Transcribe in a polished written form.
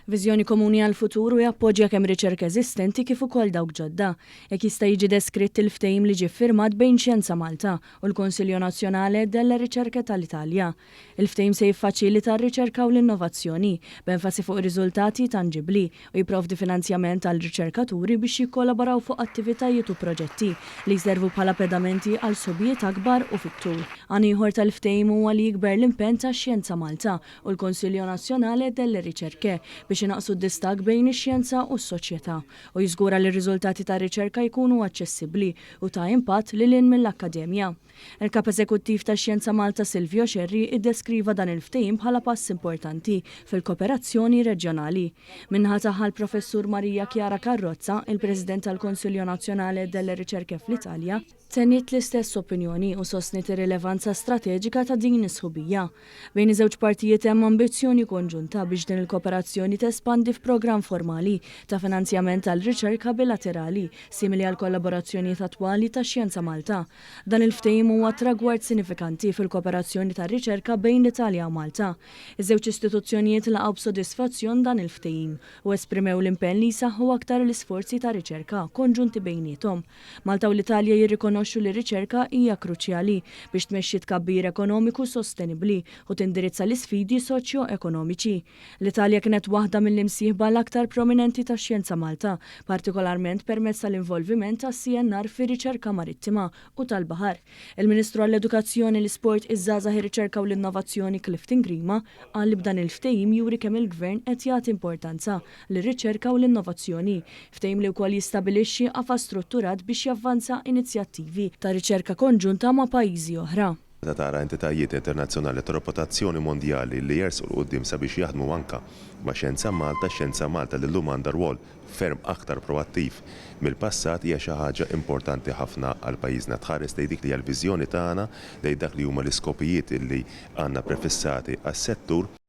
Viżjoni komuni għall-futur u jappoġġja kemm riċerka eżistenti kif ukoll dawk ġodda. Hekk jista' jiġi deskritt il-ftehim li ġie ffirmat bejn Xjenza Malta u l-Consiglio Nazionale delle Ricerche tal-Italja. Il-ftehim se jiffaċilita r-riċerka u l-innovazzjoni, b'enfasi fuq riżultati tanġibbli, u jipprovdi finanzjament għal riċerkaturi biex jikkollaboraw fuq attivitajiet u proġetti li jservu bħala pedamenti għal sħubijiet akbar u fit-tul. Għan ieħor tal-ftehim huwa li jikber l-impenn ta' Xjenza Malta u l-Consiglio Nazionale delle Ricerche biex inaqqsu d-distakk bejn ix-xjenza u s-soċjetà u jiżgura li r-riżultati tar-riċerka jkunu aċċessibbli u ta' impatt lil hinn mill-akkademja. Il-Kap Eżekuttiv ta' Xjenza Malta Silvio Scerri iddeskriva dan il-ftehim bħala pass importanti fil-kooperazzjoni reġjonali. Min-naħa tagħha l-Professur Maria Chiara Carrozza, il-President tal-Consiglio Nazionale delle Ricerche fl-Italja, tenniet l-istess opinjoni u sostniet ir-rilevanza strateġika ta' din is-sħubija. Bejn iż-żewġ partijiet hemm ambizzjoni konġunta biex din il-kooperazzjoni tespandi f'programm formali ta' finanzjament għal riċerka bilaterali, simili għal kollaborazzjonijiet attwali ta' Xjenza Malta. Dan il-ftehim huwa tragward sinifikanti fil-kooperazzjoni tar-riċerka bejn l-Italja u Malta. Iż-żewġ istituzzjonijiet laqgħu b'sodisfazzjon dan il-ftehim u esprimew l-impenn li jsaħħu aktar l-isforzi ta' riċerka konġunti bejniethom. Malta u l-Italja jirrikonoxxu li r-riċerka hija kruċjali biex tmexxi tkabbir ekonomiku sostenibbli u tindirizza l-isfidi soċjo-ekonomiċi. L-Italja kienet waħda mill-imsieħba l-aktar prominenti ta' Xjenza Malta, partikolarment permezz tal-involviment tas-CNR fir-riċerka marittima u tal-baħar. Il-Ministru għall-Edukazzjoni, l-Isport, iż-Żgħażagħ, ir-Riċerka u l-Innovazzjoni Clifton Grima qal li b'dan il-ftehim juri kemm il-Gvern qed jagħti importanza lir-riċerka u l-innovazzjoni, ftehim li wkoll jistabilixxi qafas strutturat biex javvanza inizjattivi ta' riċerka konġunta ma' pajjiżi oħra. Meta tara entitajiet internazzjonali ta' reputazzjoni mondjali li jersqu 'l quddiem sabiex jaħdmu anke ma' Xjenza Malta, Xjenza Malta li llum għandha rwol ferm aktar proattiv mill-passat hija xi ħaġa importanti ħafna għal pajjiżna. Tħares lejn dik li hija l-viżjoni tagħna, lejn dak li huma l-iskopijiet li għandna prefissati għas-settur.